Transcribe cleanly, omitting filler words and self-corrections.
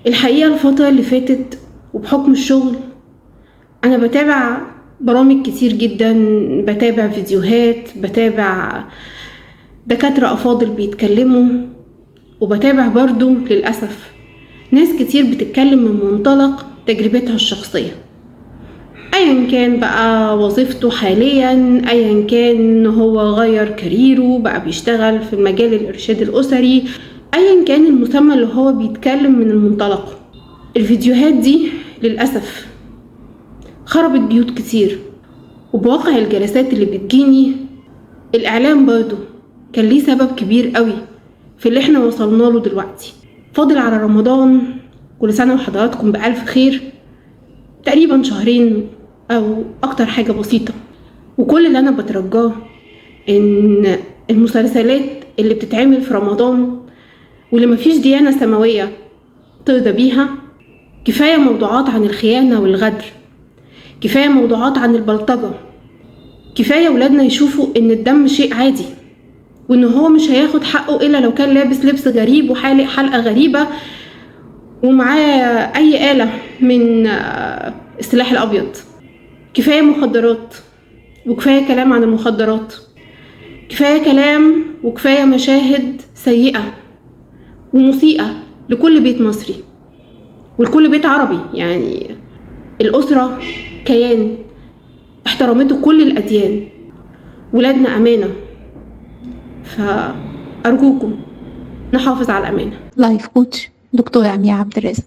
الحقيقة الفترة اللي فاتت وبحكم الشغل أنا بتابع برامج كتير جدا، بتابع فيديوهات، بتابع دكاترة أفاضل بيتكلموا، وبتابع برضو للأسف ناس كتير بتتكلم من منطلق تجربتها الشخصية، ايا كان بقى وظيفته حاليا، ايا كان هو غير كاريره بقى بيشتغل في المجال الارشاد الاسري، ايا كان المسمى اللي هو بيتكلم من المنطلق. الفيديوهات دي للاسف خربت بيوت كتير، وبواقع الجلسات اللي بتجيني الاعلام برضو كان ليه سبب كبير قوي في اللي احنا وصلنا له دلوقتي. فاضل على رمضان، كل سنة وحضراتكم بألف خير، تقريبا شهرين او اكتر حاجة بسيطة. وكل اللي انا بترجاه ان المسلسلات اللي بتتعمل في رمضان واللي مفيش ديانة سماوية ترضى بيها، كفاية موضوعات عن الخيانة والغدر، كفاية موضوعات عن البلطجة، كفاية ولادنا يشوفوا ان الدم شيء عادي، وان هو مش هياخد حقه الا لو كان لابس لبس غريب وحالق حلقة غريبة ومعاه اي آلة من السلاح الابيض. كفاية مخدرات، وكفاية كلام عن المخدرات، كفاية كلام وكفاية مشاهد سيئة ومسيئة لكل بيت مصري ولكل بيت عربي. يعني الأسرة كيان احترمته كل الأديان، ولادنا أمانة، فأرجوكم نحافظ على الأمانة. life coach دكتورة أميرة عبد الرازق.